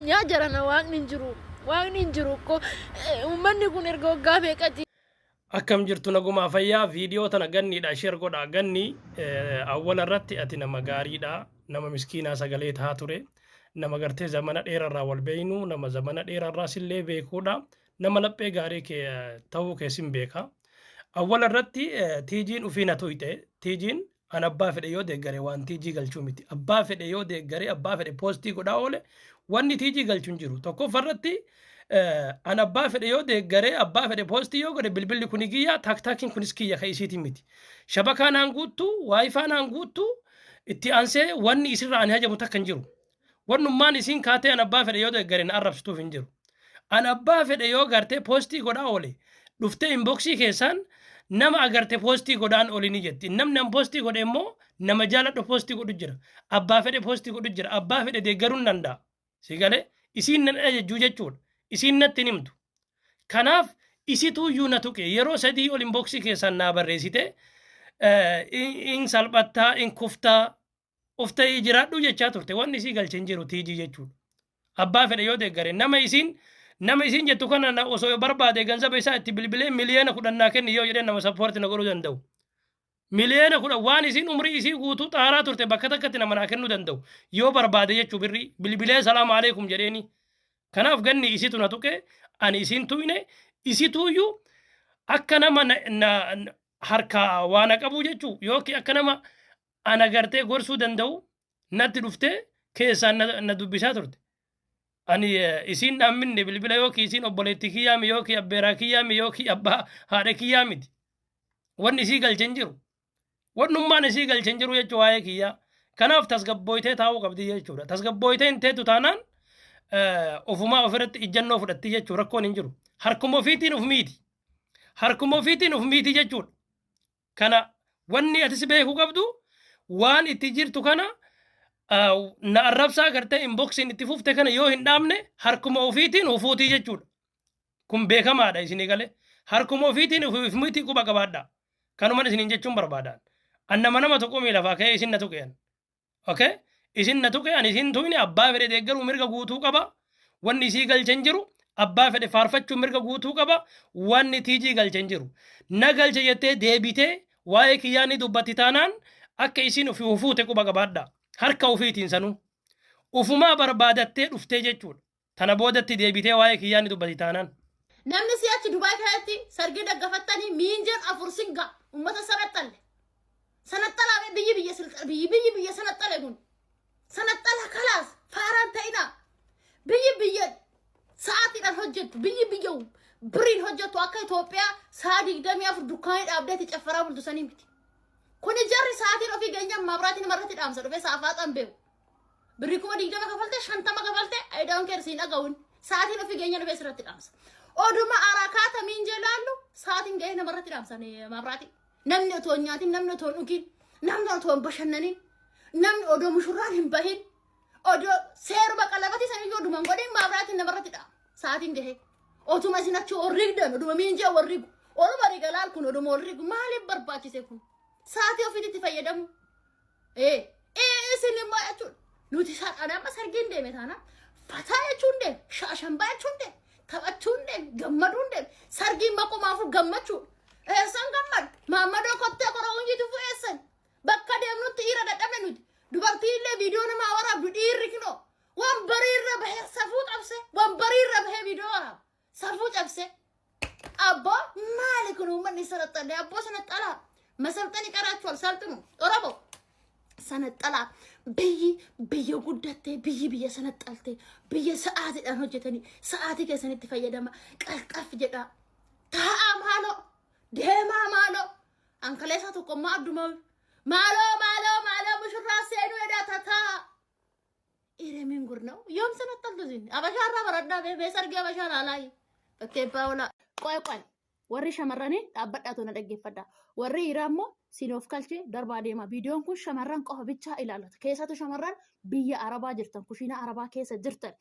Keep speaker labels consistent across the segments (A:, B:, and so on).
A: Yaa jarana, waaqni hin jiru. Waaqni hin jiru ko uummanni kun erga waggaa meeqati.
B: Akkam jirtu, nagumaa fayyaa? Viidiyoo tana ganniidha share godhaa. Ganni, awwala irratti ati nama gaariidha, nama miskiinaa sagalee tahaa ture, nama gartee zamana dheerarraa wal beeynu, nama zamana dheerarraa sillee beekuudha, nama laphee gaarii kee ta'uu kee sin beeka. Awwala irratti tiijiin ufii na tuyxe. Tiijiin an abbaa fedhe yoo deeggare waan tiijii galchuu miti. Abbaa fedhe yoo deeggare, abbaa fedhe poostii godhaa oole, wanni tiijii galchu hin jiru. Tokkoffaa irratti, an abbaa fedhe yoo deeggare, abbaa fedhe poostii yoo godhe, bilbilli kuni kiyya, taaktaakiin kunis kiyya, ka isiitiin miti. Shabakaa naan guuttu, WiFi naan guuttu. Itti aansee wanni isirraa ani hajamu takka hin jiru. Wannummaan isiin kaatee an abbaa fedhe yoo deeggare na arrabsituuf hin jiru. An abbaa fedhe yoo gartee poostii godhaa oole, dhuftee inboxii keessaan nama agarte poostii godhaan oli ni jetti. Namni an poostii godhe immoo nama jaaladhu poostii godhu jira. Abbaa fedhe poostii godhu jira. Abbaa fedhe deeggaruu hin danda'a. Si galee? Isiin nan ajajjuu jechuudha. Isiin natti hin himtu. Kanaaf isituuyyuu na tuqe. Yeroo 3 ol inboxii keessaan naa barreessite, in salphattaa, in kuftaa, of ta'ii jiraadhu jechaa turte. Wanni isii galche hin jiru tiijii jechuudha. Abbaa fedhe yoo deeggare, nama isiin jettu kana na osoo barbaade ganzaba isaa itti bilbilee 10 miliyoona naa kenni yoo jedhee, nama support na godhuu danda'u. 10 miliyoona waan isiin umrii isii guutuu xaaraa turte bakka takkatti nama naa kennuu danda'u yoo barbaade jechuu, birrii bilbilee salaamu alaikum jedheeni. Kanaaf ganni isitu na tuqe, ani isiin tuyne. Isituuyyuu akka nama na harkaa waa na qabuu jechuu yookiin akka nama ana gartee gorsuu danda'u natti dhuftee keessaan na dubbisaa turte. Ani isiin dhaamminne bilbila yookiin isiin obboleettii kiyyaa mi yookiin abbeeraa kiyyaa mi yookiin abbaa haadha kiyyaa miti. Wanni isii galche hin jiru. Wannummaan isii galche hin jiru jechuu waa'ee kiyyaa. Kanaaf tasgabbooytee taa'uu qabdi jechuudha. Tasgabbooytee hin teettu taanaan ofumaa ofirratti ijjannoo fudhatti jechuu, rakkoon hin jiru. Harkuma ofiitiin uf miiti. Harkuma ofiitiin uf miiti jechuudha. Kana wanni atis beekuu qabdu, waan itti jirtu kana, na arrabsaa gartee inboxiin itti fufte kana yoo hin dhaabne, harkuma ofiitiin ufuutii jechuudha. Kun beekamaadha isinii galee. Harkuma ofiitiin uf miitii quba qabaadha. Kanuman isiniin jechuun barbaadaan. An nama tokko lafaa ka'ee isin na tuqeen. Okay? Isin na tuqe, ani isin tuyne. Abbaa fedhe deeggaruu mirga guutuu qaba. Wanni isii galche hin jiru. Abbaa fedhe faarfachuu mirga guutuu qaba. Wanni tiijii galche hin jiru. Na galche jettee deebitee waa'ee kiyyaa ni dubbatti taanaan, akka isiin ofii ufuute quba qabaadha. Harka ofiitiin sanuu. Ufumaa barbaadattee dhuftee jechuudha. Tana boodatti deebitee waa'ee kiyyaa ni dubbatti taanaan.
C: Namni si'achi Dubaay keessatti sargii daggafattanii miinjeen afur singa uummata sanaxxalle. Sanaxxalaa, biyyi biyya silxa, biyyi biyya sanaxxale kun. Sanaxxala kalaas, faaraan ta'inaa. Biyyi biyya sa'aatiidhaan hojjettu, biyyi biyya biriin hojjettu, akka Itoophiyaa sa'a 24 dukkaanii dhaabdeetti caffaraa bultu sanii miti. Kuni jarri sa'aatiin ofii geenyaan maabiraatiin namarratti dhaamsa dhufee sa'aa beeku. Birrii 20,000 kafalte, 50 kafalte, I don't care, siin dhaga'uun. Sa'aatiin ofii geenyaan dhufee sirratti dhaamsa. Oduma arakaata miinjee laallu sa'aatiin gahee namarratti dhaamsa maabiraatiin. Namni otoo hin nyaatin, namni otoo hin dhugin, namni otoo hin bashannanin, namni odoo mushurraan hin bahin, odoo seeruma qalabatii saniyyuu oduma hin godhin maabiraatiin namarratti dhaama. Sa'aatiin gahee. Otuma isin achi ol rigdan, oduma miinjee wal rigu, oluma riga laal kun, oduma ol rigu, maaliif barbaachise kun? Sa'aatii ofiitti fayyadamu. Ee, isin immoo jechuudha. Nuti ani amma sargiin deeme taanaan fataa jechuun deeme, shaashambaa jechuun deeme, taphachuun deeme, gammaduun deeme, sargiin maqumaafuu gammachuudha. Eessan gammadu? Maammadoo kottee korowwan jitu eessan? Bakka deemnutti dhiira dadhabne nuti. Dubartii illee viidiyoo namaa waraabdu, dhiirri kinoo. Waan bariirra bahee safuu cabse, waan bariirra bahee viidiyoo waraaba. Safuu cabse. Abboo, maali kun uummanni sanaxxalee? Abboo, sanaxxalaa. Masalxani qaraachuu salxinu. Oromoo. Sanaxxalaa. Biyyi biyya guddattee, biyyi biyya sanaxxaltee, biyya sa'aatiidhaan hojjetanii, sa'aatii keessanitti fayyadama. Qalxaf jedhaa. Taa'aa maaloo. Deemaa maaloo. Ankaleessa tokkommaa adduma. Maaloo, maaloo, maaloo, mushurraa seenuu edaa tataa. Ireemiin gurna'u yoom sanaxxaltu isin? Abashaarraa baradhaa, bee sargii abashaa laalaayi. Bakkee baawulaa. Qoy qoy. Warri shamarranii dhaabbadhaatu na dhaggeeffadha. Warri dhiiraa immoo sinoof kalchee darbaa deema. Viidiyoon kun shamarran qofa bichaa ilaallata. Keessattuu shamarran biyya Arabaa jirtan, kushiinaa Arabaa keessa jirtan,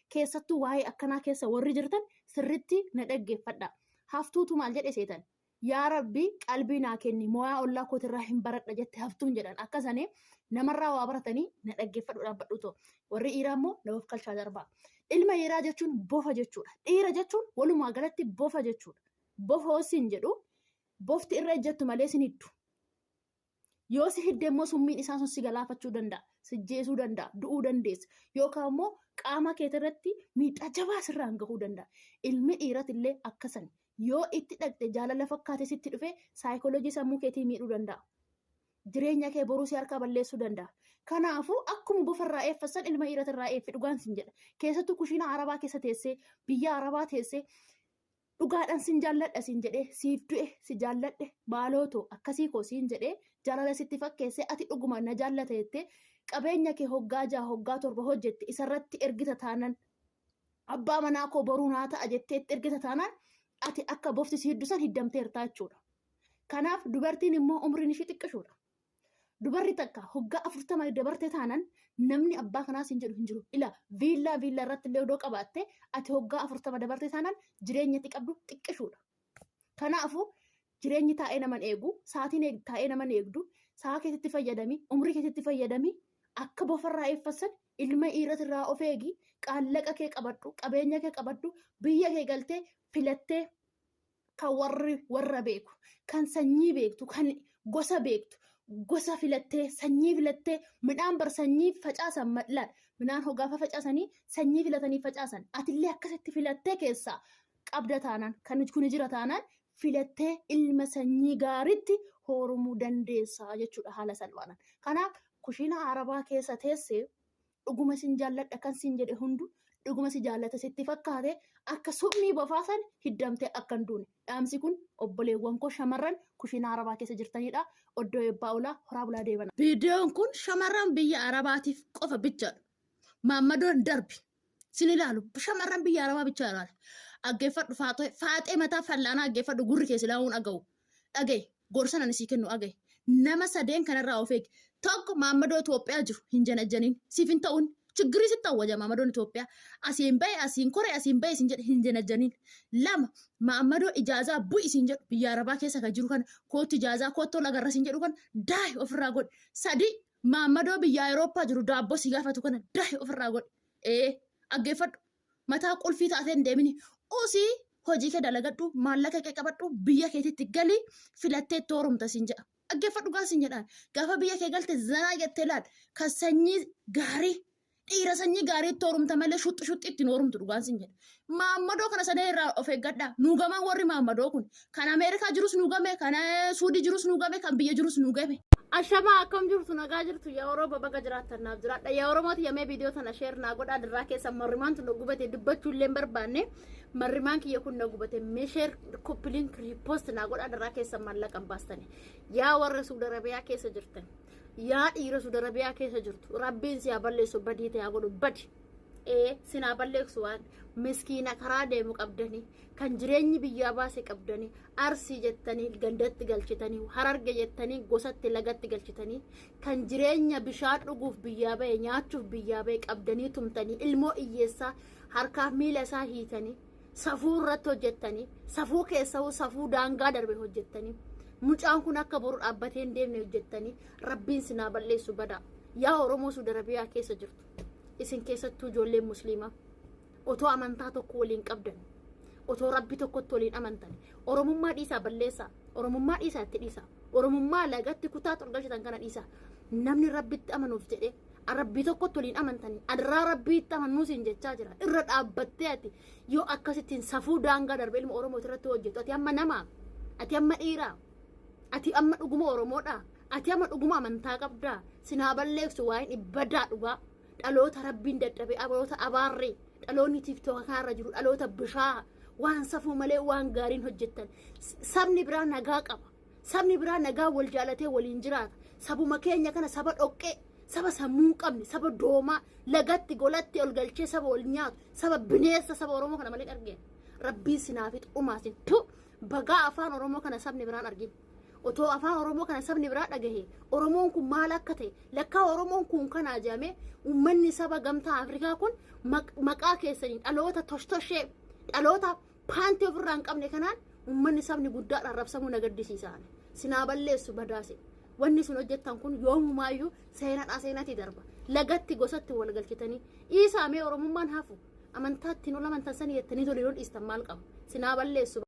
C: keessattuu waa'ee akkanaa keessa warri jirtan sirritti na dhaggeeffadha. Haftuutu maal jedhe seetan? Yaa Rabbi qalbii naa kenni, mo'aa ollaa kootirraa hin baradha jette haftuun jedhan. Akkasanii namarraa waa baratanii na dhaggeeffadhu dhaabbadhu too. Warri dhiiraa immoo na of kalchaa darbaa. Ilma dhiiraa jechuun bofa jechuudha. Dhiira jechuun walumaa galatti bofa jechuudha. Bofa hoosiin jedhu bofti irra ejjettu malee sin hiddu. Yoo si hidde immoo summiin isaa sun si galaafachuu danda'a, si jeesuu danda'a, du'uu dandeessa. Yookaan immoo qaama keetirratti miidhaa jabaa sirraan gahuu danda'a. Ilmi dhiiratillee akkasan yoo itti dhaqxe jaalala fakkaatee sitti dhufe saayikooloojii sammuu keetii miidhuu danda'a. Jireenya kee boruu si harkaa balleessuu danda'a. Kanaafuu akkuma bofarraa eeffassan ilma dhiiratirraa eeffi dhugaan sin jedha. Keessattuu kushiina Arabaa keessa teessee, biyya Arabaa teessee dhugaadhaan sin jaalladha siin jedhee, siif du'e, si jaalladhe, maaloo too akkasii koo siin jedhee jaalala sitti fakkeessee, ati dhuguma na jaallata jettee qabeenya kee hoggaa 6 hoggaa 7 hojjette isarratti ergita taanan, abbaa manaa koo boruu naa ta'a jettee itti ergita taanaan, ati akka bofti si hiddu san hiddamteertaa jechuudha. Kanaaf dubartiin immoo umriin ishii xiqqishuudha. Dubarri takka hoggaa 40 dabarte taanan namni abbaa kanaa siin jedhu hin jiru. Ila viillaa viillaa irratti illee odoo qabaatte, ati hoggaa 40 dabarte taanan jireenya itti qabdu xiqqishuudha. Kanaafuu jireenyi taa'ee naman eegu, sa'aatiin taa'ee naman eegdu, sa'a keetitti fayyadami, umrii keetitti fayyadami, akka bofarraa eeffassan ilma dhiiratirraa of eegi, qaallaqa kee qabadhu, qabeenya kee qabadhu, biyya kee galtee filattee kan warri warra beeku, kan sanyii beektu, kan gosa beektu, gosa filattee, sanyii filattee, midhaan bar sanyii facaasan madlaan midhaan hogaafa facaasanii sanyii filatanii facaasan, atillee akkasitti filattee keessaa qabda taanaan, kan kuni jira taanaan, filattee ilma sanyii gaariitti horumuu dandeessaa jechuudha haala salphaadhaan. Kanaaf kushiina Arabaa keessa teessee dhuguma sin jaalladha kan sin jedhe hundu dhuguma si jaallata sitti fakkaate akka summii bofaa san hiddamtee akka hin duune. Dhaamsi kun obboleewwan koo shamarran kushiina Arabaa keessa jirtanidha. Oddoo eebbaa oolaa, horaa bulaa deebana.
D: Viidiyoon kun shamarran biyya Arabaatiif qofa bichaadha. Maammadoon darbi. Sin ilaalu shamarran biyya Arabaa bichaa ilaala. Dhaggeeffadhu faaxee faaxee mataa fal'aanaa, dhaggeeffadhu, gurri kee silaa dhaga'u. Dhaga'i, gorsan ani sii kennu dhaga'i. Nama sadeen kanarraa of eegi. Tokko, maammadoo Itoophiyaa jiru hin janajjaniin. Siif hin ta'uun. Chiggirii sitti awwaja maammadoon Itoophiyaa. Asiin bahe, asiin kore, asiin bahe siin jedhe, hin janajjaniin. Lama, maammadoo ijaazaa bu'i siin jedhu, biyya Arabaa keessa kan jiru kana, kootu ijaazaa koottoo lagarra siin jedhu kana daahi ofirraa godhi. Sadi, maammadoo biyya Awurooppaa jiru daabboo si gaafatu kana daahi ofirraa godhi. Ee, dhaggeeffadhu. Mataa qulfii taatee hin deemini. Usii, hojii kee dalagadhu, maallaqa kee qabadhu, biyya keetitti gali, filattee itti horumta siin jedha. Dhaggeeffadhu gaa siin jedhaan. Gaafa biyya kee galte zanaa jettee laal. Kan sanyii gaarii, dhiira sanyii gaarii itti horumta malee shuxxi shuxxi ittiin horumtu, dhugaan siin jedha. Maammadoo kana sadeen irraa of eeggadhaa. Nuu gaman warri maammadoo kun. Kan Ameerikaa jirus nuu game, kan Suudii jirus nuu game, kan biyya jirus nuu game.
C: Ashamaa, akkam jirtu? Nagaa jirtu? Yaa Oromoo, baga jiraattan, naaf jiraadha. Yaa Oromooti, yamee viidiyoo tana share naa godhaa. Dirraa keessa marrimaan tun na gubate, dubbachuu illee hin barbaanne. Marrimaan kiyya kun na gubate. Mee share, copy link, repost naa godhaa, dirraa keessa maallaqa hin baastani. Yaa warra Suudi Arabiyaa keessa jirtan. Yaa dhiira Suudi Arabiyaa keessa jirtu. Rabbiin si haa balleessu, badii ta'e haa godhu, badi. Ee, sinaa balleessu. Waan miskiina karaa deemu qabdanii, kan jireenyi biyyaa baase qabdanii, Arsii jettanii gandatti galchitanii, Hararge jettanii gosatti lagatti galchitanii, kan jireenya bishaan dhuguuf biyyaa bahe, nyaachuuf biyyaa bahe qabdanii tumtanii, ilmoo hiyyeessaa harkaaf miila isaa hiitanii, safuu irratti hojjettanii, safuu keessa'uu safuu daangaa darbe hojjettanii, mucaan kun akka boru dhaabbatee hin deemne hojjettanii, Rabbiin sinaa balleessu, badaa. Yaa Oromoo Suudi Arabiyaa keessa jirtu, isin keessattuu ijoolleen Musliimaa, otoo amantaa tokko waliin qabdan, otoo Rabbi tokkotti waliin amantan, Oromummaa dhiisaa, balleessaa. Oromummaa dhiisaa, itti dhiisaa. Oromummaa lagatti kutaa xolgalchitan kana dhiisaa. Namni Rabbitti amanuuf jedhee Rabbii tokkotti waliin amantanii, adraa Rabbiitti amanuu siin jechaa jira. Irra dhaabbattee ati yoo akkasittiin safuu daangaa darbe ilma Oromoo irratti hojjettu, ati amma namaa? Ati amma dhiiraa? Ati amma dhuguma Oromoodhaa? Ati amma dhuguma amantaa qabdaa? Sinaa balleessu waa'een ibbadaa dhugaa. Dhaloota Rabbiin dadhabe, dhaloota abaarree, dhaloonni TikTok kanarra jiru dhaloota bishaa, waan safuu malee waan gaariin hojjettan. Sabni biraa nagaa qaba. Sabni biraa nagaa wal jaalatee waliin jiraata. Sabuma keenya kana saba dhoqqee, saba sammuu hin qabne, saba doomaa, lagatti golatti ol galchee saba wal nyaatu, saba bineessa, saba Oromoo kana malee argeen. Rabbiin sinaa fixu, dhumaasin tu bagaa afaan Oromoo kana sabni biraan argin. Otoo afaan Oromoo kana sabni biraa dhagahe, Oromoon kun maal akka ta'e, lakkaa Oromoon kun kanaa jedhamee, uummanni saba Gamtaa Afrikaa kun maqaa keessaniin dhaloota toshtoshee, dhaloota paantii ofirraa hin qabne kanaan
D: Uummanni sabni guddaadhaan arrabsamuu na gaddisiisa. Sinaa balleessu badaase. Wanni sun hojjettan kun yoomumaayyuu seenaadhaa seenatti darba. Lagatti gosatti wal galchitanii dhiisaa mee Oromummaan hafu amantaatti ol amantan sanii jettanii tole yoo dhiistan maal qaba? Sinaa balleessu.